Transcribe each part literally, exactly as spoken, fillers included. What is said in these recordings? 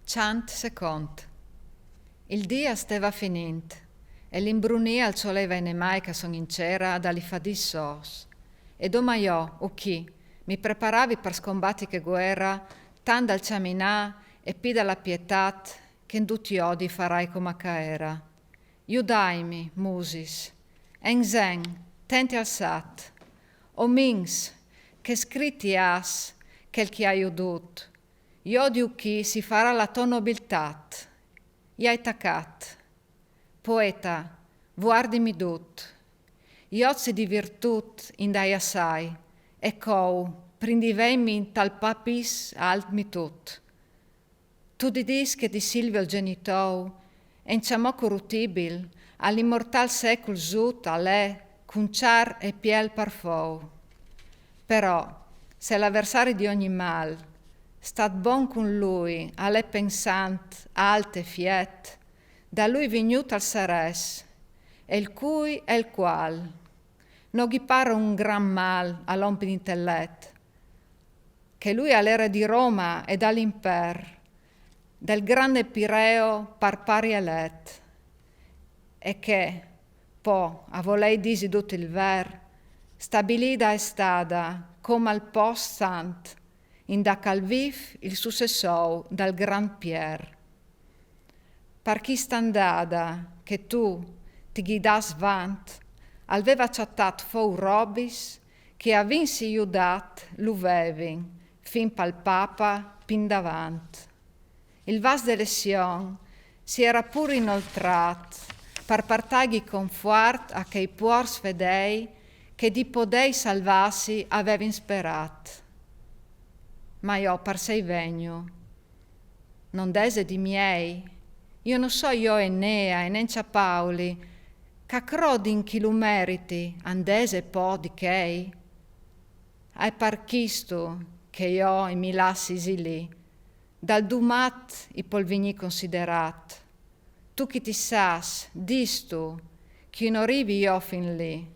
Cjant secont. Il dì a steva finint, e l'imbrunì al soleva enemai ch'a son in cera da li fadis sos. E doma jo, uchì, mi preparavi par scombati che guera, tant dal cjaminà e pi da la pietat, che in dut jodi farai coma ch'a era. Judaimi, musis, enzen, tenti alsat, o mins, che scrit i as chel ch'i ai judut, jodi uchì si farà la to nobiltat. I ai tacat. Poeta, vuardimi dut. Jodi di virtut ind ai assai, e cou, prindi vemi tal papis alt mi tut. Tu didis che di Silvio il genitou, en cjamò curutibil, al imortal secul sut al è cun cjar e piel parfou. Però, se l'aversari di ogni mal, stat bon cun lui, al è pensant, alt e fiet, da lui vignut al sarès, e il cui e il qual. No ghi par un gran mal a l'om d'intellet, che lui al era di Roma e da l'imper, del grande Pireo par pari elet, e che, po, a volei disi dut il ver, stabilida è stada coma il post sant, inda ch'al viv il sussessou dal gran Pier. Par chista andada che tu ti ghi das vant, al veva cjatat fou robis che, avinsi judat, lu vevin fin pal Papa pi indavant. Il vas de Lession si era pur inoltrat par partaghi confuart a chei puors fedei che di podei salvassi a vevin sperat. Ma jo par sei vegnu. No 'nd ese di miei? Jo no soi jo Enea e nencia Pauli, ch'a crodin ch'i lu meriti, a 'nd ese po di chei? A è par chistu che jo i mi lassi isili, dal dumat i pol vignì considerat. Tu ch'i ti sas, distu, ch'i no rivi jo fin li.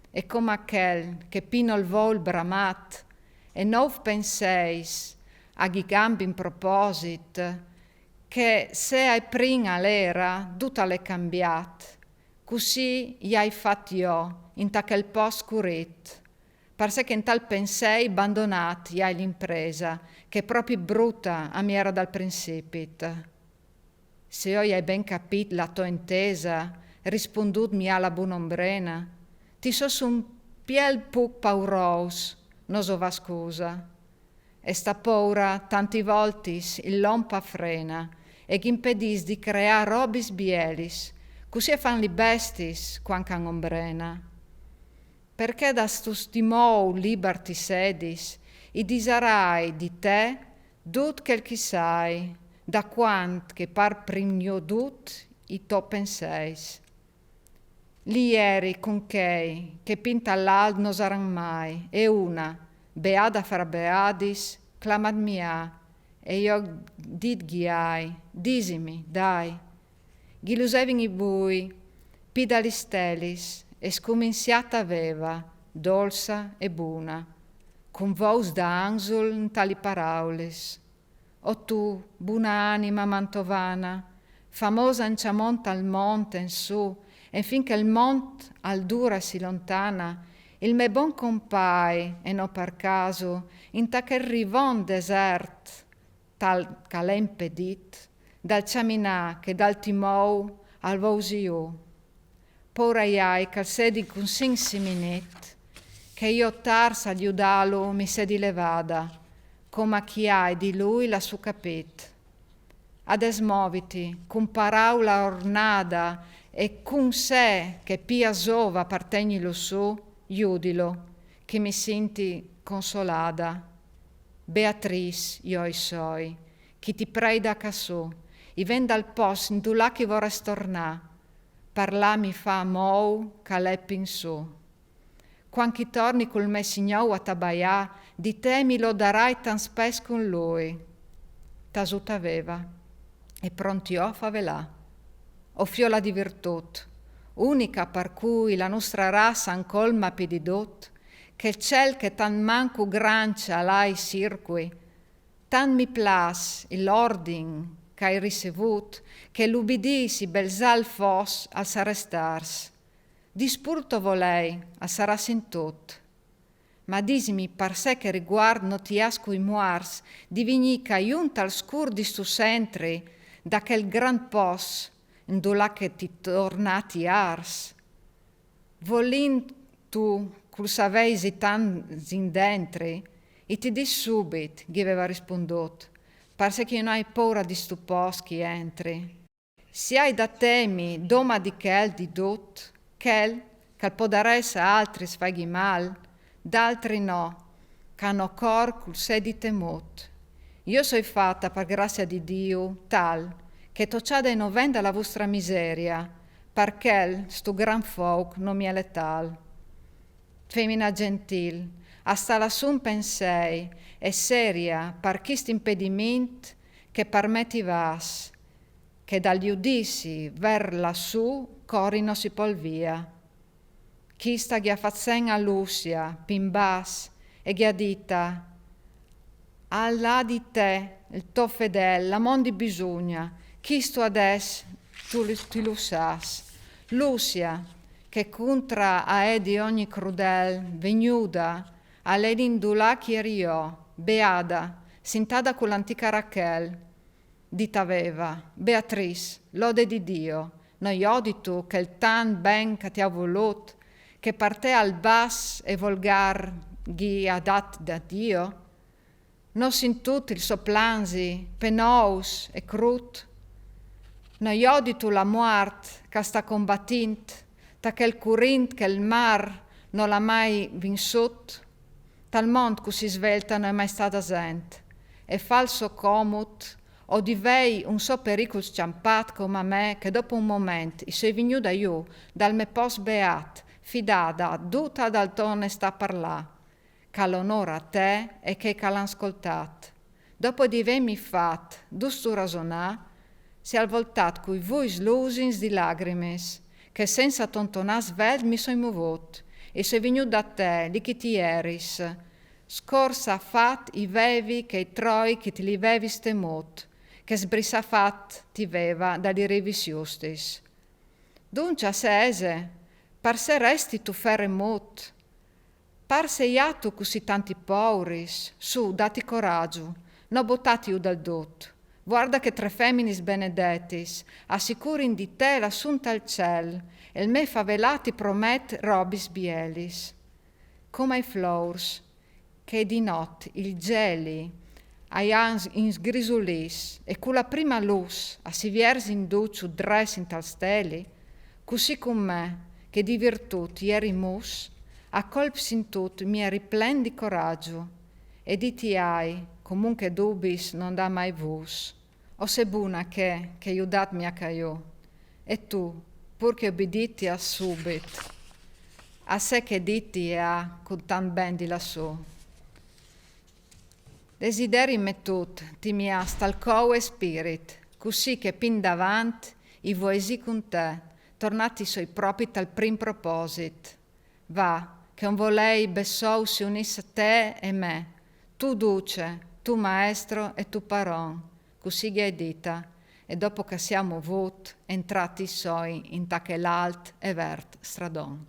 E coma chel che pi nol vou il bramat, e nouf penseis a ghi cambi in proposit, che se a è prin al era, dut al è cambiat, cussì i ai fat jo inta chel post scurit, parcè che intal pensei bandonat i ai l'impresa, che propi bruta a mi era dal prinsipit. Se jo i ai ben capit la to intesa, rispundut mi à la buna ombrena, ti sos un piel puc paurous, no so va scusa. E sta poura tanti voltis il lom pa frena e gh'impedis di creà robis bielis, cussì a fan li bestis cuant ch'an ombrena. Perché da stu stimou libar ti sedis, i disarai di te dut chel ch'i sai, da cuant che par prin jo dut i to penseis. Li eri cun chei che pi intal alt no saran mai, e una, beada fra beadis, clamat mi à, e jo dit ghi ai, disimi, dai. Ghi lusevin i bui pi da li stelis, e scuminsiat a veva, dolsa e buna, cun vous da anzul inta li paraulis. O tu, buna anima mantovana, famosa in cjamont al mont e in su, e fin che il mont al dura e si lontana, il me bon compai, e no par casu, inta chel rivon desert, tal ch'al è impedit, dal cjaminà che dal timou al vous ju. Poura i ai ch'al sedi cun sin siminit, che jo tars a judalu mi sedi levada, coma ch'i ai di lui lassù capit. Ades moviti, cun paraula ornada e cun se che pi a sova par tegnilu su, judilu, ch'i mi sinti consolada. Beatris jo i soi, ch'i ti prei da cassù, i ven dal post indulà ch'i vorès tornà, par là mi fà amou ch'al è pi in su. Cuant ch'i torni cul me signou a tabaià, di te mi lodarai tant spes cun lui. Tasut a veva, e pront jo a favelà. O fiola di virtut, unica par cui la nustra rassa an colma pi di dut, chel cel che tant mancu grancia al ai sircui, Tant mi plâs il ordin ch'ai ricevût, che l'ubidî, si bel za al fos, al sarès tars. Dispûr to volei, al sarà sintût. Ma disimi, parsè che riguart no ti âs cui muarts, di vignî ca junt al scûr di stu centri, da chel grant pos, indulà che ti tornâ ti ârs? Volint tu cul savei zitant zin dentri? I ti dîs subit, ghi veva rispundût, parsè che no ai poura di stu pos ch'i entri. Si ai da temi doma di chel di dut, chel ch'al podarès a altris faighi mâl, d'altri no, ch'an o cor cul sedi temût. Jo soi fata, par grazia di Diu, tal, che tocciada i no ven da la vustra miseria, par chel stu grant fouc no mi è letâl. Femina gentîl, a sta lassù 'n pensei e seria par chist impedimint che par me ti vâs, che dal judizi ver lassù cori no si pol via. Chista ghi à fat sen a Lucia, pi 'n bas, e ghi à dita: «Al à di te il to fedel, la mondi bisugna, chistu adès tu, ti lu sâs.» Lucia, che cuntra a è di ogni crudel vegnuda, al è indulà ch'i eri jo, beada, sintada cul antic Rachel. Dit aveva: «Beatrice, lode di Dio, no joditu chel tant ben ch'a ti à volût, che par te al bas e volgâr ghi à dât da Dio? No sintût il so planzi, penous e crût? No joditu la muart ch'a sta combatint ta chel curint che il mâr nol à mai vinsût? Tal mont cussì svelta no è mai stada zent, e fâ il so comut o di vei un so pericul scjampât coma me, che dopo un moment i soi vignuda jù dal me pos beât, fidada duta dal to onestâ parlâ, ch'al onora te e chei ch'al àn scoltât. Dopo di vêmi fat dut stu rasonâ, si al voltât cui vuis lusins di lagrimis, che sensa tontonâ svelt mi soi movût, e soi vignût da te, li ch'i ti eris. Scorsafat i vevi chei troi ch'i ti li vevis temût, che sbrissafat ti veva da li rivis justis. Duncje, Sese, parsè restistu feremût? Parsè jatu cussì tanti pouris? Sù, dati coragiu, no butâti jù dal dut. Vuarda che tre feminis benedetis a sicurin di te lassù tal cel, e il me favelâ ti promet robis bielis. Coma i flours, che di not il geli a àn ins-, insgrisulîts, e cu la prima lûs a si vierzi inducju drets intal steli, cussì cun me, che di virtût i eri mus, a colp sintût mi eri plen di coragiu, e diti ai, comunque dubis no 'nd à mai vûts. O se buna che, che judât mi à ca jù. E tu, pûr che ubidît ti âs subit a se che diti i à cun tant ben di lassù. Desideri metût ti mi âs tal cou e spirit, cussì che pi indavant i vuei zî cun te, tornât i soi propit al prin proposit. Va, che un volei bessou si unìs a te e me, tu duce, tu maestro e tu paron, cussì ghi ai dita, e dopo ch'a si à movût, entrât i soi inta chel alt e vert stradon.